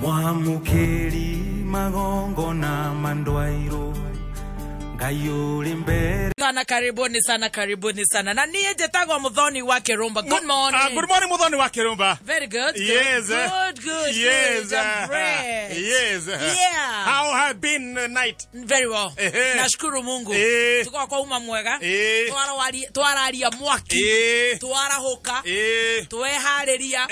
Mwamukeri magongona mandwairo Ngai uri mbere. Sana karibuni sana, karibuni sana. Na niye njĩtagwo Muthoni wa Kirumba. Good morning. Good morning, Muthoni wa Kirumba. Very good. Yes. Good, good. Yes. Good. I'm fresh. Yes. Yeah. How have been the night? Very well. Nashukuru Mungu. Tuko kwa uma mwega. Twararia mwaki. Twarahuka. Twehariria.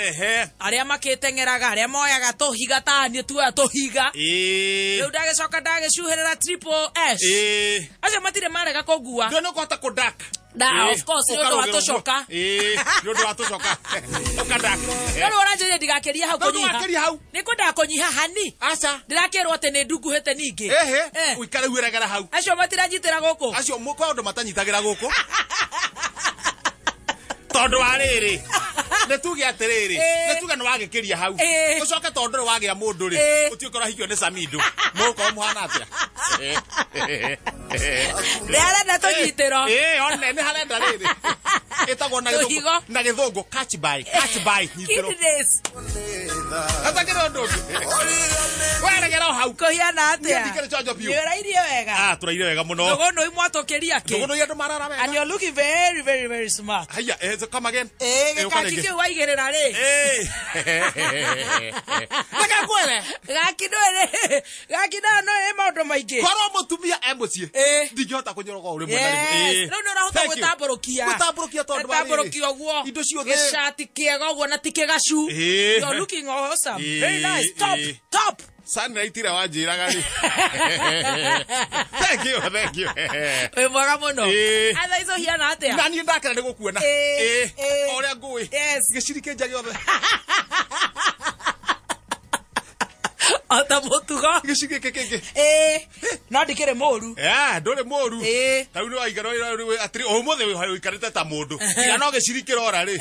Aria makiteng'eraga, aria moyaga tuhiga tani tuoya tuhiga. Riu ndagicoka ndagicuhirira triple S. Acio matire marega kũngua. Ndio nĩũkũhota kũdaka. Da, of course, nĩ ũndũ wa tũcoka. Nĩ ũndũ wa tũcoka. Ũkadaka. No rĩu ũranjĩrire ndigakĩrie hau kũnyiha. Ndũgakĩrie hau. Nĩ kwendaga kũnyiha hani. Aca. Ndĩrakĩrwo atĩ nĩ ndunguhĩte ningĩ. Ehe. Ũikare wĩregera hau. Acio matiranyitĩra gũkũ. Acio kwa ũndũ matanyitagĩra gũkũ. Tondũ wa rĩrĩ. Nĩ tuge atĩrĩrĩ, nĩ tuge nĩ wagĩkĩria hau. Ũcoke tondũ ndũrĩ wagĩa mũndũ rĩ, ũtuĩke ũrahikio nĩ Samido. Mũgũkorwo mũhana atĩa? Nĩ harenda tũnyitĩro. One nĩ harenda rĩrĩ. Ĩtagwo na gĩthũngũ, na gĩthũngũ catch by, catch by nyitĩro. Kidneys. Hatakĩrĩ ũndũ ũngĩ. Weregera o hau. Kũhiana atĩa? Niĩ ndikĩrĩ chonjo biũ. Nĩ ũrairie wega? Ah, tũraire wega mũno. Ndũgũnũi mwatũkĩria kĩ? Ndũgũnũi andũ marara wega. And you're looking very, very, very smart. Haiya, so come again. Gĩkaki kĩu waigĩrĩra rĩ. Reke ngwĩre. Gaki ndũĩ gaki nayo no ĩ maũndũ maingĩ. Korwo mũtumia e mũciĩ, ndingĩhota kũnyoroka ũrĩ mwena rĩmwe. Rĩu nĩ ũrahota gwĩtambũrũkia. Gwĩtambũrũkia tondũ wa rĩrĩ. Gwĩtambũrũkia ũguo. Indo ciothe. Gĩcati kĩega ũguo na ti kĩgacu. You're looking awesome. Very nice. Top, top. Sunlight ira wanjĩraga rĩ. Thank you, thank you. Wĩ mwega mũno. Atha icio hiana atĩa? Na niĩ ndakena nĩ gũkuona. O ũrĩa ngũĩ. Gĩciri kĩnja gĩothe. Ata mũtugo. Gĩciri gĩkĩ kĩngĩ. No ndikĩrĩ mũru. Ndũrĩ mũru. Ta rĩu nĩ waikara atĩrĩ ũmũthĩ ũikarĩte ta mũndũ. Tiga no gĩciri kĩrora rĩ.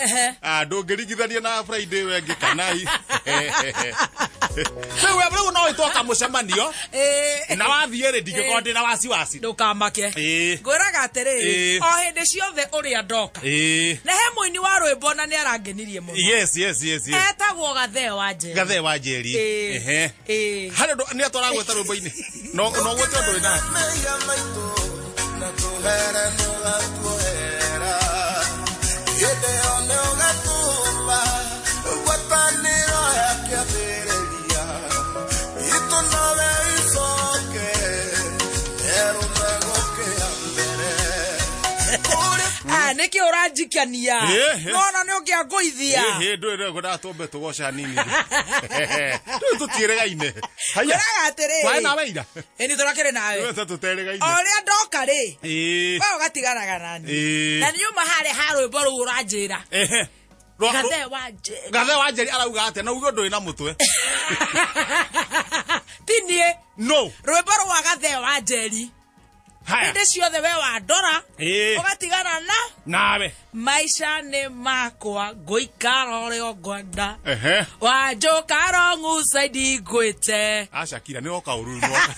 Ndũngĩringithania na Friday ĩyo ĩngĩ kana hi. Rĩu no ĩtwoka mũcemanio. Na wathiĩ rĩ ndingĩkorwo ndĩna wasiwasi. Ndũkamake. Ngwĩraga atĩrĩrĩ, o hĩndĩ ciothe ũrĩa ndoka. Na he mũini wa rwĩmbo na nĩ arangenirie mũno. Yes, yes, yes, yes. Etagwo Gathee wa Njeri. Gathee wa Njeri. Harĩ ũndũ nĩ atwaragweta rwĩmbo-inĩ. No gwete ũndũ wĩna. Nĩkĩ ũranjikania? Nona nĩ ũngĩangũithia. Ndũĩ rĩu ngwendaga tũmbe tũgoce hanini. Ndũĩ tũtiĩrĩgaine. Haiya. Ngwĩraga atĩrĩrĩ. Twarĩ nawe ira? Ĩni tũrakĩrĩ nawe. Ndũĩ tũterĩgaine. O ũrĩa ndoka rĩ, we ũgatiganaga naniĩ. Na niuma harĩa ha rwĩmbo rũu ũranjĩra. Gathee wa Njeri. Gathee wa Njeri arauga atĩa? Na uge ndũrĩ na mũtwe. Ti niĩ. No. Rwĩmbo rwa Gathee wa Njeri. Hĩndĩ ciothe we wandora, ũgatigana na nawe. Maica nĩ makwa ngũikara ũrĩa ngwenda. Wanjũka wrong side ngwĩte. Aca kira nĩ woka ũru nĩ woka.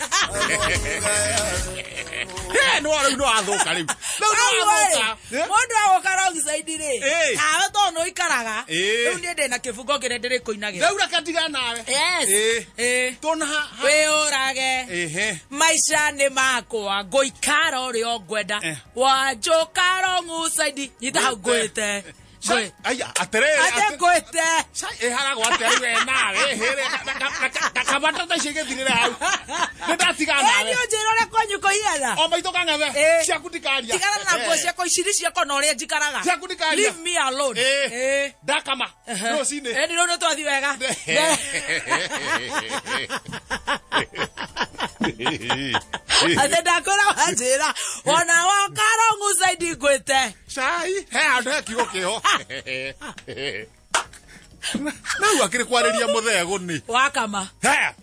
Nĩ rĩu nĩ wathũka rĩu. Rĩu nĩ wathũka. Mũndũ agoka wrong side rĩ, tawe tondũ nĩ ũikaraga, rĩu niĩ ndĩna kĩbungo kĩrĩa ndĩrĩkũinagĩra. Rĩu reke ndigane nawe. Yes. Tũna ha. Wĩyũrage. Maica nĩ makwa ngũikara ũrĩa ngwenda. Wanjũka wrong side nyita hau ngwĩte. Aya, atĩrĩrĩ. Atĩ ngwĩte. Ĩharagwo atĩa rĩu we nawe? Kabata ta icio igĩthirĩra hau. Nĩ ndatigana nawe. Nĩ ũnjĩre ũrĩa kwanyu kũhiana. O maitũ kang'ethe. Ciaku ndikaria. Tigana na nguo ciakwa ici ciakwa na ũrĩa njikaraga. Ciaku ndikaria. Leave me alone. Ndakama. Rũcinĩ. Ĩni rĩu nĩ twathiĩ wega. Atĩ ndakwĩra wanjĩra ona woka wrong side ngwĩte. Cai, he handũ he kiugo kĩho. Na rĩu akĩrĩ kwarĩria mũthee gũnĩ. Wakama. He.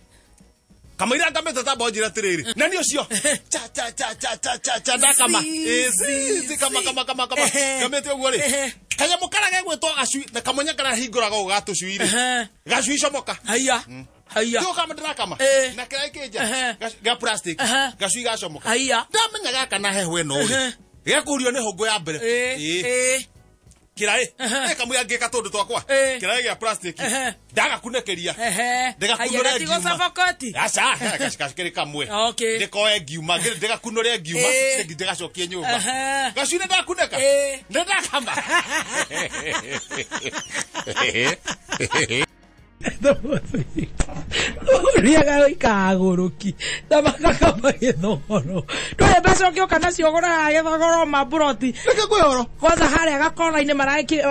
Kamũira ngamĩte tamba ũnjĩre atĩrĩrĩ. Na nĩ ũcio. Cha cha cha cha cha cha cha ndakama. Ĩ kama kama kama kama. Ngamĩte ũguo rĩ. Kanyamũ karĩa gegwĩtwo gacui na kamũnya karĩa hingũraga ũguo ga tũcui rĩ. Gacui comoka. Haiya. Haiya. Ndio kama ndĩrakama. Na kĩrĩa kĩnja. Ga plastic. Gacui gacomoka. Haiya. Ndamenya gaka na heho ĩno rĩ. Gekũrio nĩ hũngũ ya mbere. Kĩraĩ kamwe angĩka tũndũ twakwa kĩraĩ gĩa plastic ndagakunĩkĩria ndĩgakunũre ngiuma aca gacikĩrĩ kamwe ndĩkoe ngiuma ndĩgakunũre ngiuma ndĩgacokie nyũmba gacui nĩ ndakunĩka nĩ ndakama Uriaga ikagũrũki na makakama gĩthogoro ndũrĩ mbeca ũngĩũka nacio ũgũraga gĩthogoro maburoti reke ngwĩhoro kwanza harĩa gakona-inĩ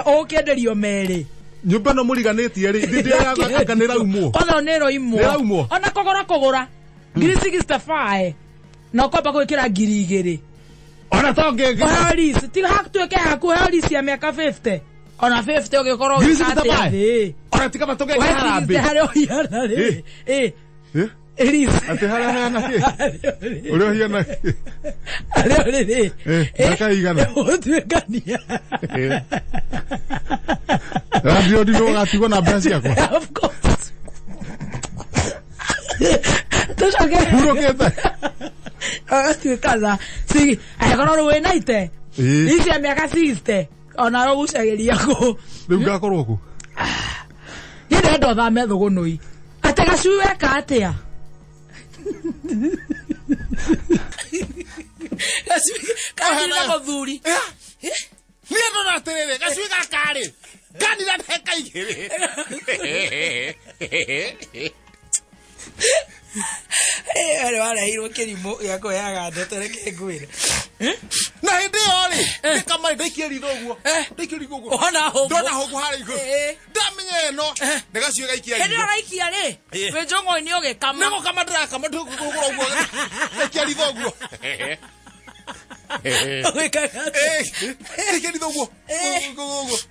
ũkĩenderio merĩ nyũmba ĩno mũriganĩtie rĩ ndĩanga nĩraumwo kwanza nĩroimwo ona kũgũra kũgũra 165 na ũkwamba gwĩkĩra 2000 ona to ngĩngĩ tiga hatuĩke haku heo lease ya mĩaka 50 ona 50 ũgĩkorwo ũgĩkatĩa thĩ ona tiga matũgeke harambĩ harĩa ũhiana rĩ ĩ lease atĩ harĩa ũhiana kĩ ũrĩa ũhiana kĩ harĩa ũrĩ rĩ mĩaka igana ũtuĩkania radio ndino ũgatigwo na mbeca ciakwa of course tũcoke hurũkĩte agatuĩkaga angĩkorwo rĩu wĩna ite ici ya mĩaka 60 ona ũgucagĩria kũ rĩu ngakorwo kũ niĩ ndĩrenda ũthame thũgũnũi atĩ gacui weka atĩa gacui kanina mũthuri niĩ ndona atĩrĩrĩ gacui gaka rĩ kanina ndeka igĩrĩ Ĩrĩ wareheirwo kĩrimũ gĩa kũheaga ndeto reke ngwĩre na hĩndĩ ĩyo rĩ nĩkamari ndaikia ritho ũguo ndaikia ritho ũguo wona hũngũ ndona hũngũ harĩa igũrũ ndamenya ĩno nĩ gacui gaikia ritho hĩndĩ ĩyo gaikia rĩ wĩ njũng'wa-inĩ ũgĩkama nĩ gũkama ndĩrakama ndũgũra ũguo ndaikia ritho ũguo ndaikia ritho ũguo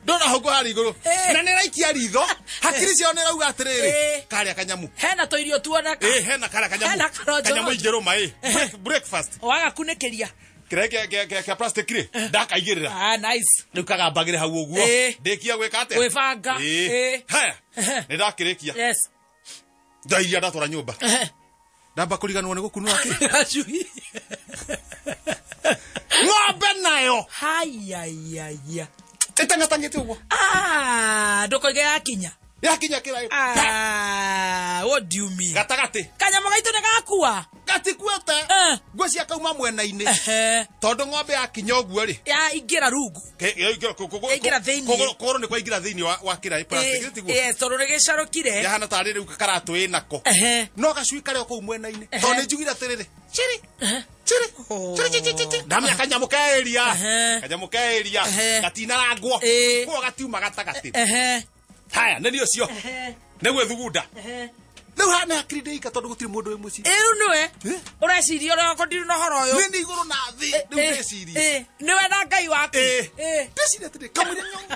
ndona hũngũ harĩa igũrũ na nĩ raikia ritho hakiri ciao nĩ rauga atĩrĩrĩ karĩa kanyamu hena tũirio tuoneka hena karĩa kanyamu kanyamu ingĩrũma breakfast wagakunĩkĩria kĩrĩa kĩa plastic rĩ ndakaigĩrĩra ah nice rĩu kagambagĩre hau ũguo ndĩkia gwĩka atĩa gwĩbanga haya nĩ ndakĩrĩkia yes ndairia ndatwara nyũmba ndamba kũriganĩrwo nĩ gũkunũra kĩ gacui ng'ombe nayo hayayaya ĩtang'atang'ĩte ũguo ah ndũkoige yakinya yakinya kĩraĩ ah what do you mean gatagatĩ kanyamũ gaitũ nĩ gakua gatikuĩte nguo cia kauma mwena-inĩ tondũ ng'ombe yakinya ũguo rĩ ya ingĩra rungu yaingĩra thĩinĩ kũgũrũ nĩ kwaingĩra thĩinĩ wa kĩraĩ plastic tiguo yes tondũ nĩ gĩcarũkire yahana tarĩ rĩu karatũ ĩnako no gacui karĩ o kũu mwena-inĩ tondũ nĩ njugire atĩrĩrĩ chiri chiri chiri chiri ndamenya kanyamũ keria kanyamũ keria gatinarangwo koguo gatiuma gatagatĩ haya nĩ niĩ ũcio nĩ gwĩthugunda rĩu haha nĩ hakiri ndĩika tondũ gũtirĩ mũndũ wĩ mũciĩ ĩrĩu nĩwe ũreciria ũrĩa ũkondiru na ũhoro ũyũ nĩ igũrũ na thĩ rĩu ndĩcirie nĩwe na Ngai waku ndĩcirie atĩrĩ kamũira nyongo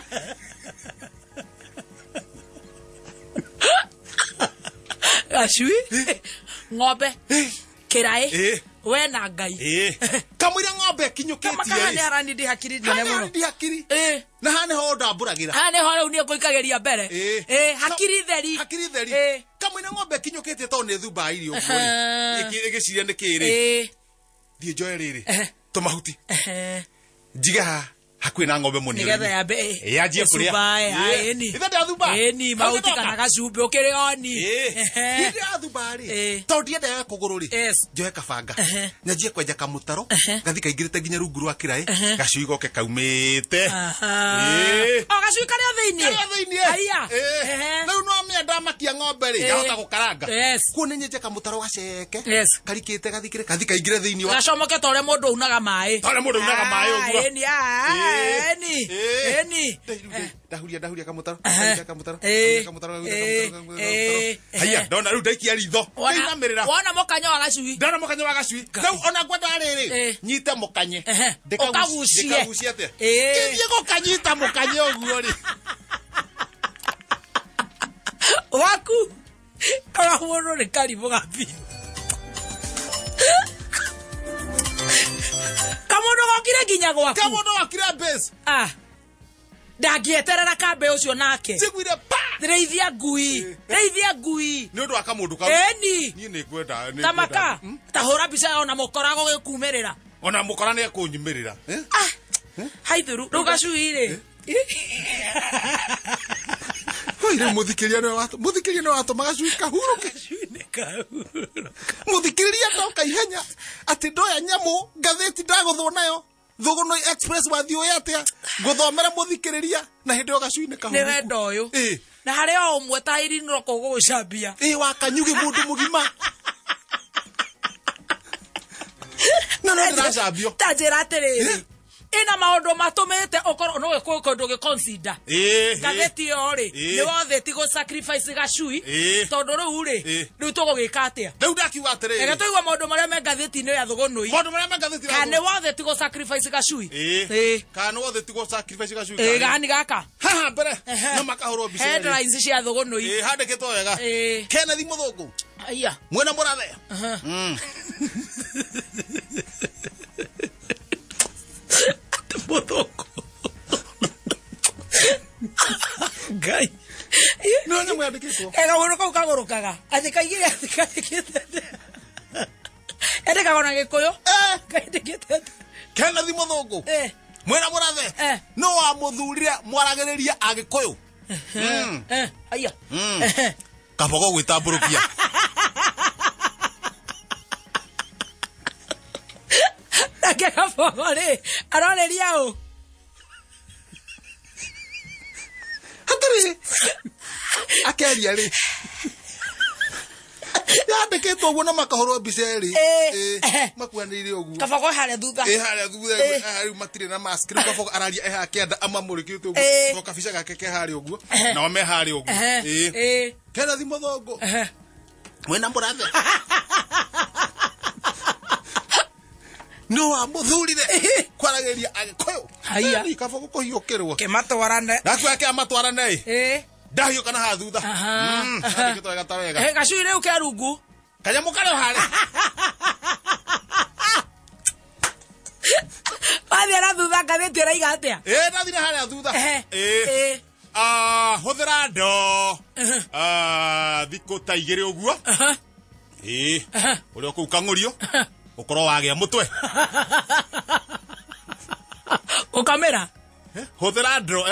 gacui ng'ombe kĩraĩ we na Ngai kamũira ng'ombe kinyũkĩtie haha nĩ haranindi hakiri nene mũno ndi hakiri na haha nĩho ndambũragĩra haha nĩho rĩu niĩ ngũikagĩria mbere hakiri theri hakiri theri kamũira ng'ombe kinyũkĩtie tondũ nĩ thumbaga irio ũguo rĩ ĩgĩciria nĩ kĩrĩ thiĩ njoe rĩrĩ tũmahuti njige haha hakuhĩ na ng'ombe mũnini nĩgetha yambe yanjie kũrĩa ĩni ithe ndathumba ĩni mahuti kana gacumbĩ ũkĩrĩ oni hĩndĩ yathumba rĩ tondũ ndiendaga kũgũrũ rĩ njoe kabanga nyanjie kwenja kamũtaro gathi kaingĩrĩte nginya rungu rwa kĩraĩ gacui goke kaumĩte o gacui karĩa thĩinĩ karĩa thĩinĩ rĩu no mĩa ndamakia ng'ombe rĩ ngahota gũkaranga kuo nĩ nyenje kamũtaro gaceke karikĩte gathikĩre gathi kaingĩre thĩinĩ wa gacomoke ta ũrĩa mũndũ aunaga maĩ ta ũrĩa mũndũ aunaga maĩ ũguo ĩni eni eni ndahuria ndahuria kamũtaro kamũtaro kamũtaro haya ndona rĩu ndaikia ritho ndinamĩrĩra wona mũkanye wa gacui ndona mũkanye wa gacui rĩu ona ngwenda rĩrĩ nyite mũkanye ũkagucie ndĩkagucie atĩa ngĩthiĩ gũkanyita mũkanye ũguo rĩ waku kora mũndũ nĩ karimũ gabiũ kamundu gokire nginya gwaku kamundu gokire base ah ndangieterera kambe ucio nake njiguire pa reithia ngui reithia ngui ni undu wa kamundu kau eni ni ni ngwenda tamaka tahura mbica ona mukora gugikumirira ona mukora ni ekunyumirira ah haithuru riu gacui ri Ire muthikiria no watu muthikiria no watu magacui kahuruke muthikiria ndoka ihenya ati ndoya nyamu ngatheti ndaguthwo nayo Thugunui Express wathio atia nguthomera muthikiriria na hindi yo gacui ni kahuruku ni wendo uyu na hari o umwe ta irinro kugucambia wa kanyugi mundu mugima no no ndiracambio ta njira atiriri ina maundu matumite ukorwo no kundu gi consider ngatheti yo ri ni wothe ti go sacrifice gacui tondu riu ri riu tugugika atia riu ndakiuga atiriri reke tuigua maundu maria me ngatheti-ini ya Thugunui maundu maria me ngatheti kana ni wothe ti go sacrifice gacui kana ni wothe ti go sacrifice gacui gani gaka haha mbere no makahurwo mbica headlines cia Thugunui handikitwo wega Kenneth Muthungu aya mwena murathe Muthungu Ngai no nyamu yandikitwo kagũrũ kau kagũrũkaga atĩ kaigire atĩ kandĩkĩte yandĩkagwo na Gĩkũyũ kandĩkĩte Kenneth Muthungu mwena murathe no wamuthurire mwaragĩrĩria Agĩkũyũ aya Kabogo gwĩtambũrũkia nake Kabogo rĩ arorĩria ũ hatirĩ akeria rĩ yandĩkĩtwo ũguo na makahũrwo mbica ĩrĩ makuanĩire ũguo Kabogo harĩa thutha harĩa thutha rĩu matirĩ na mask rĩu Kabogo araria ehaha kĩanda amamũrĩkĩte ũguo to kabica gake ke harĩa ũguo nao me harĩa ũguo Kenneth Muthungu mwena mũrathe no wamuthurire kwaragĩria Agĩkũyũ haya Kabogo kũhiũkĩrwo kĩmatwarane naku yake amatwarane ndahiũka na haha thutha andĩkĩtwo wega ta wega gacui rĩu ke rungu kanyamũ karĩ o harĩa wathiĩ na thutha ngathĩti ĩraiga atĩa ndathiĩ na harĩa thutha hũthĩra ndoo thikũ ta igĩrĩ ũguo ũrĩa kũu kang'ũrio ukorwo wagĩa mũtwe ũkamĩra hũthĩra ndoo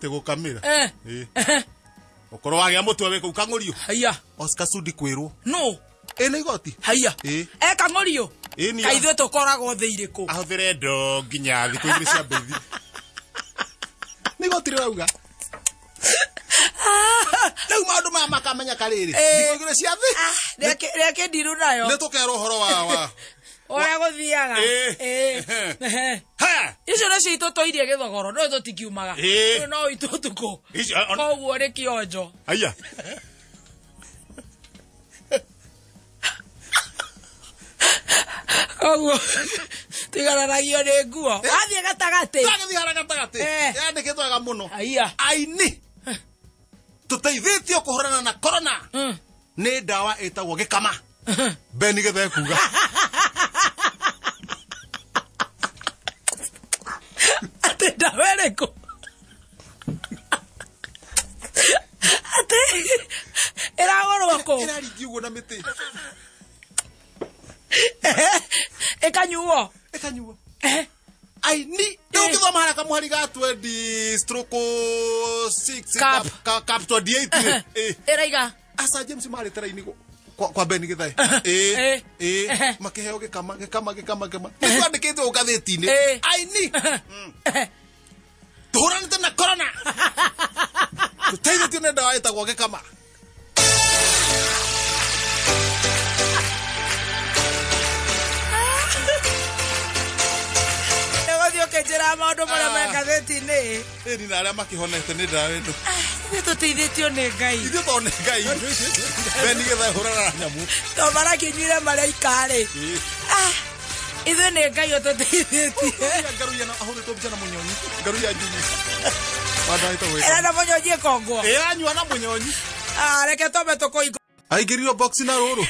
ti gũkamĩra ukorwo wagĩa mũtwe wĩ kũu kang'ũrio haya Oscar Sudi kwĩrwo no ĩ nĩ igoti haya e kang'ũrio kaĩ ithuĩ tũkoragwo thĩ irĩkũ ahũthĩre ndoo nginya thikũ igĩrĩ cia mbeithi nĩ igoti rĩrauga rĩu maũndũ maya makamenyeka rĩrĩ thikũ igĩrĩ cia thĩ rĩake ndiru nayo nĩ tũkerwo ũhoro wa ũrĩa gũthiaga icio nĩcio itũtũirie gĩthogoro no tũtikiumaga rĩu no itũ ũtukũ koguo nĩ kĩonjo aya koguo tigananagio nĩ nguo wathiĩ gatagatĩ ndagĩthiĩ harĩa gatagatĩ yandĩkĩtwo wega mũno aya aini tũteithĩtio kũhũrana na corona nĩ ndawa ĩtagwo gĩkama Ben Githae kuga atĩ ndawa ĩrĩkũ atĩ ĩragũrwo kũ ĩraringio ũguo na mĩtĩ ĩkanyuo ĩkanyuo aini rĩu ũngĩthoma harĩa kamũhari ga 20 stroke 6 cap 28 ĩraiga Asa James marĩte raini kwa Ben Githae makĩheo gĩkama gĩkama gĩkama gĩkama nĩkwandĩkĩtwo ngathĩti-inĩ aini tũhũranĩte na corona tũteithĩtio nĩ ndawa ĩtagwo gĩkama nĩgũthiĩ ũkĩnjĩra maũndũ marĩa me ngathĩti-inĩ ĩni na arĩa makĩhonete nĩ ndawa ĩno ithuĩ tũteithĩtio nĩ Ngai ithuĩ to nĩ Ngai Ben Githae hũrana na nyamũ to marakĩnyuire marĩa ikarĩ ithuĩ nĩ Ngai ũtũteithĩtie ngaruia na ahũrĩtwo mbica na mũnyonyi ngaruia njunyi ĩra na mũnyonyi ĩkongwo ĩranyua na mũnyonyi reke twambe tũkũingũ aingĩririo box na rũrũ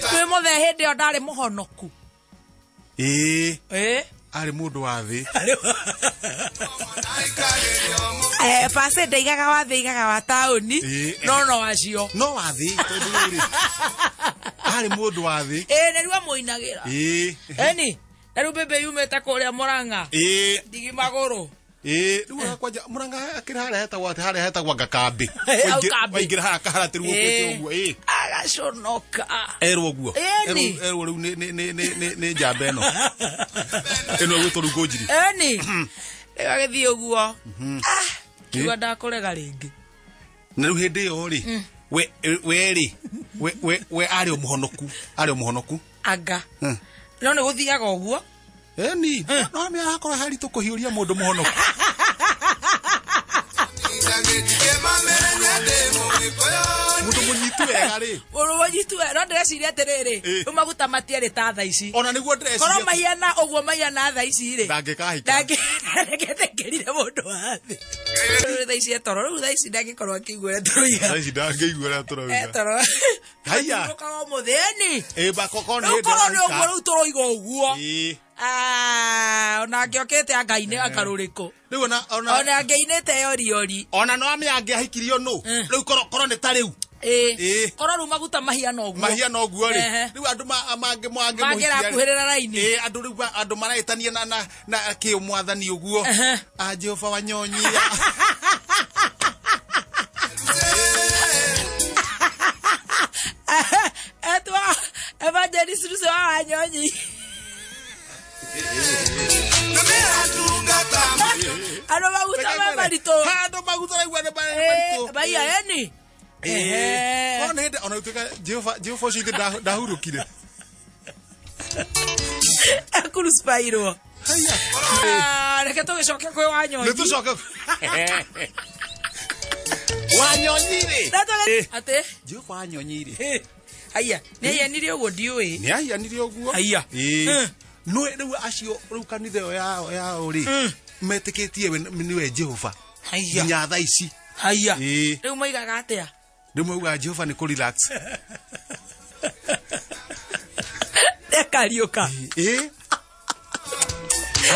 twĩ mũthee hĩndĩ ĩyo ndarĩ mũhonoku arĩ mũndũ wa thĩ pase ndaigaga wa thĩ igaga wa taũni no no acio no wa thĩ tondũ rĩrĩ arĩ mũndũ wa thĩ nĩruo amũinagĩra eni Na rĩu mbembe yumĩte kũrĩa Murang'a. Ndigi magũrũ. Rĩu kwanja Murang'a akĩrĩ harĩa hetagwo atĩ harĩa hetagwo Ngakambĩ. Waingĩra haha Kaharatĩ rĩu ũkĩte ũguo. Agaconoka. Erwo ũguo. Erwo rĩu nĩ njamba ĩno. Ĩno ĩgwĩtwo rĩu Ngũnjiri. Ĩni. Rĩu agĩthiĩ ũguo. Kiuga ndakũrega rĩngĩ. Na rĩu hĩndĩ ĩyo rĩ, we rĩ, we arĩ o mũhonoku, arĩ o mũhonoku. Anga. No nĩ gũthiaga ũguo. Eni, no nĩ arakorwo haritũ kũhiũria mũndũ mũhonoku. Mũndũ mũnyitu wega rĩ. Mũndũ mũnyitu wega, no ndĩreciria atĩrĩrĩ, rĩu maguta matiarĩ ta thaa ici. Ona nĩguo ndĩreciria. Korwo mahiana ũguo mahiana thaa ici rĩ. Ndangĩkahika. Ndangĩetĩkĩrire mũndũ wa thĩ. Rĩu thaa ici etoro, rĩu thaa ici ndangĩkorwo akĩigua ũrĩa tũroiga. Thaa ici ndangĩigua ũrĩa tũroiga. Etoro. Haiya. Ũkaga ũmũthĩ, ĩni. Bakoko nĩ hĩndĩ. Rĩu korwo nĩ ũguo rĩu tũroiga ũguo. Ona angĩokĩte angaine akarũrĩkũ. Rĩu ona ona angĩinĩte yoriori. Ona no ame angĩahikirio nũ. Rĩu korwo nĩ ta rĩu. Korwo rĩu maguta mahiana ũguo. Mahiana ũguo rĩ. Rĩu andũ mangĩ mangĩrakuhĩrĩra raini. Andũ rĩu andũ maraĩtania na kĩũ mwathani ũguo. A Jehova wanyonyi. Etwa Evangelist Russo wa Wanyonyi. Andũ maguta me maritũ. Andũ maguta raigua nĩ maritũ. Baiya eni. Ona hĩndĩ ona gũtuĩka Jehova ũcio ithe ndahurũkire. Akurucibairwo. Haiya. Reke tũgĩcoke kwĩ Wanyonyi. Nĩ tũcoke. Wanyonyi rĩ. Atĩ? Jehova Wanyonyi rĩ. Haiya. Nĩ ahianire ũguo ndiũĩ. Nĩ ahianire ũguo. Haiya. No rĩu acio rĩu kanitha ĩyo yao rĩ metĩkĩtie we nĩwe Jehova. Haiya. Nginya thaa ici. Haiya. Rĩu moigaga atĩa? Rĩu moigaga Jehova nĩ kũ relax. Ndekariũka.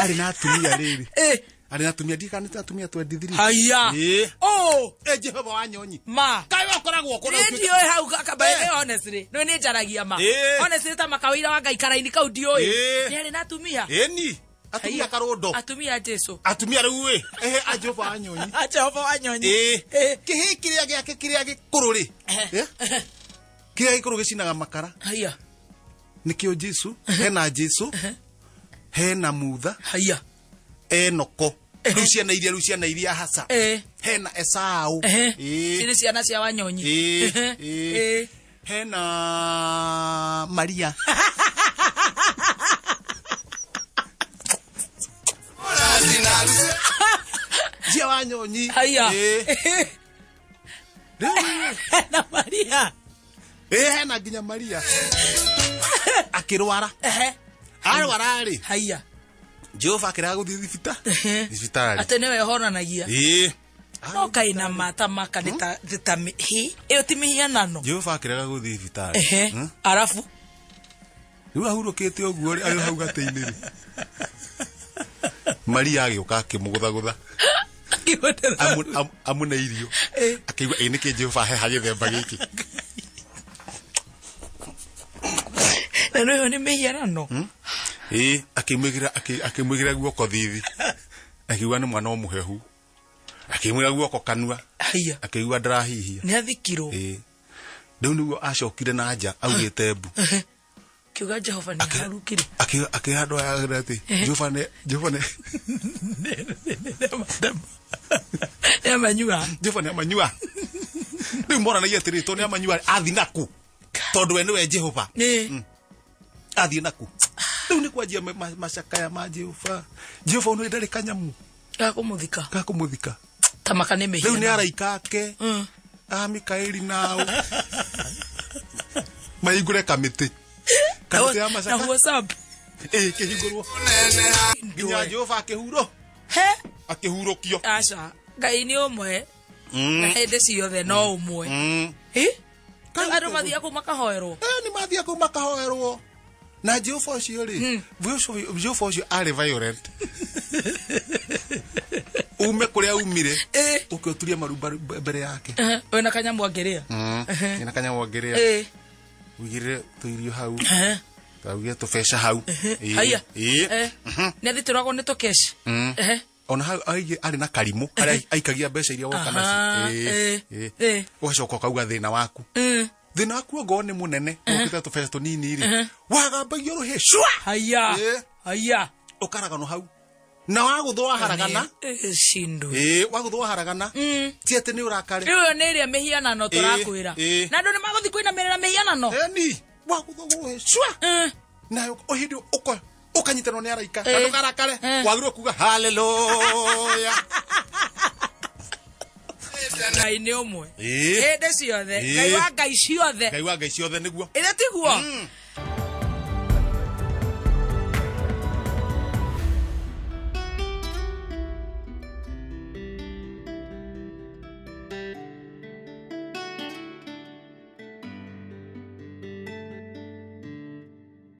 Arĩ na atumia rĩrĩ. Arĩ na atumia ndikana nĩ atumia 23. Haiya. Jehova Wanyonyi. Ma. Kaĩ wakoragwo kũna ũtuĩka. Ndiũĩ hau by honestly. No nĩ njaragia ma. Honestly ta makawĩra wa Ngai karaini kau ndiũĩ. Nĩ arĩ na atumia. Ĩni. Atumia karondo. Atumia Jesu. Atumia rĩu ĩ. A Jehova Wanyonyi. A Jehova Wanyonyi. Kĩhĩ kĩrĩa gĩake kĩrĩa gĩkũrũ rĩ. Kĩrĩa gĩkũrũ gĩcinaga makara. Haiya. Nĩkĩo Jesu. Hena Jesu. Hena Mutha. Haiya. Enoko. Rĩu ciana iria hasa. Hena Esau. Nĩ ciana cia Wanyonyi. Hena Maria. Cia Wanyonyi. Haiya. Hena Maria. Hena nginya Maria. Akĩrwara. Arwara rĩ. Haiya. Jehova akĩrega gũthiĩ thibitarĩ. Atĩ nĩwe ũhonanagia. No kaĩ na mata maka nĩ ta ĩyo ti mĩhianano. Jehova akĩrega gũthiĩ thibitarĩ. Arabu Rĩu ahurũkĩte ũguo rĩ, arĩ hau gatĩ-inĩ rĩ. Maria agĩũka akĩmũgũthagũtha. Amũne irio. Akĩigua ĩ nĩkĩ Jehova aheha gĩthemba gĩkĩ. Na no ĩyo nĩ mĩhianano. Akĩmwĩkĩra guoko thithi. Akiuga nĩ mwana mũhehu. Akĩmwĩkĩra guoko kanua. Haiya. Akĩigua ndarahihia. Nĩ athikirwo. Rĩu nĩguo acokire na nja augĩte mbu. Kiuga Jehova nĩ aharũkire. Akĩra andũ aya atĩ Jehova nĩ Jehova nĩ nĩ amanyua. Jehova nĩ amanyua. Rĩu moranagia atĩrĩ tondũ nĩ amanyua athi naku. Tondũ we nĩwe Jehova. Athiĩ naku. Rĩu nĩ kwanjia macakaya ma Jehova. Jehova ũyũ ndarĩ kanyamu. Gakũmũthika. Ta maka nĩ mĩhianano. Rĩu nĩ araika ake. A Mikaeli nao. Mahingũre kamĩtĩ. Kamĩtĩ ya macaka. Na WhatsApp. Kĩhingũrwo. Nginya Jehova akĩhuro. He? Akĩhurũkio. Aca. Ngai nĩ ũmwe. Na hĩndĩ ciothe no ũmwe. Andũ mathiaga kũu makahoerwo. Nĩ mathiaga kũu makahoerwo. Na Jehova ũcio rĩ, Jehova ũcio arĩ violent. Ume kũrĩa umire, ũke ũturie maru mbere yake. Wĩna kanyamũ angĩrĩa. Wĩna kanyamũ angĩrĩa. Ũigĩrĩre tũirio hau. Tauge tũbeca hau. Ĩĩ, Haya. ĩĩ. Nĩ athitũragwo nĩ tũkeshi. Ona hau arĩ na karimũ harĩa aikagia mbeca iria woka nacio. Ĩĩ, ĩĩ. Ũgacoka ũkauga thĩna waku, thĩna waku ongorwo nĩ mũnene ũkĩte tũbeca tũnini rĩ, wagambagio rũhĩ cua. Haya. Haya. Ũkaraganwo hau na wagũthwo waharagana. Shindo. Ĩĩ, wagũthwo waharagana, ti atĩ nĩ ũrakare. Rĩu ĩyo nĩ ĩrĩa mĩhianano tũrakwĩra. Na andũ nĩ magũthiĩ kũinamĩrĩra mĩhianano. Eni wagũthwo rũhĩ cua, nayo o hĩndĩ ũko ũkanyitanwo nĩ araika na ndũkarakare. Wagĩrĩirwo kuga haleluya. Ngai nĩ ũmwe Ĩĩ. hĩndĩ ciothe. Ngai wa ngai ciothe. Ngai wa ngai ciothe nĩguo. Ĩrĩa tiguo.